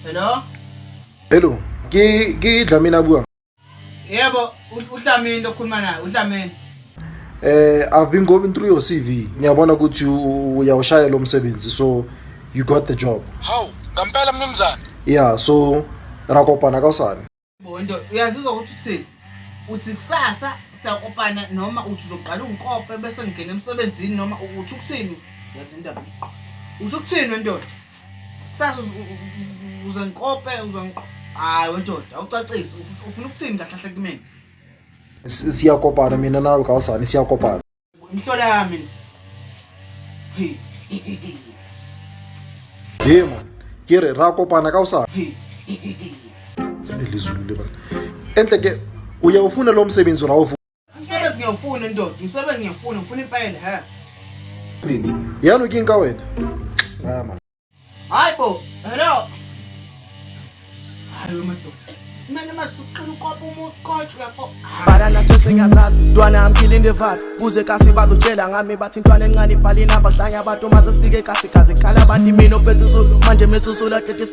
Hello? Hello, ke Dlamini a buang. Yebo, uDlamini lokhuluma naye, uDlamini. I've been going through your CV. Ngiyabona ukuthi uyawushaya lo msebenzi, so you got the job. Hawu, ngampela mnumzane. Yeah, so ra kopana ka hosane. Bo ndoda, uyazizwa ukuthi uthini? Uthi kusasa siyakopana noma uthi uzoqala ungikope bese ngingena emsebenzini noma uthi ukuthini? Yazi indaba. Usho ukuthini wendoda? Kusasa uzongikope, uzongiqo. Hayi wendoda, awucacisi. Ufuna ukuthini kahle kahle kumina? Siyakopana mina nawe ka hosane, siyakopana. Imhlola yami. Hey. Hey man, ke re ra kopana ka hosane. Elizulu le bana. Enhle ke uyawufuna lo msebenzi or awufuni? Umsebenzi ngiyawufuna ndoda, umsebenzi ngiyawufuna, ngifuna impela he. Yano ke nka wena. Ah man. Hayi bo, hello. Hayi madoda. Mina masuqina ukopa umuntu coach uyaqo. Bala nathi sengiyazazi ntwana, I'm killing the vibe. Kuze kasi bazotshela ngami, bathi intwana encane ibhala inamba, hlanya abantu maze sifike kasi kazi khala abantu, mina ophethe usulu manje mesusula 30.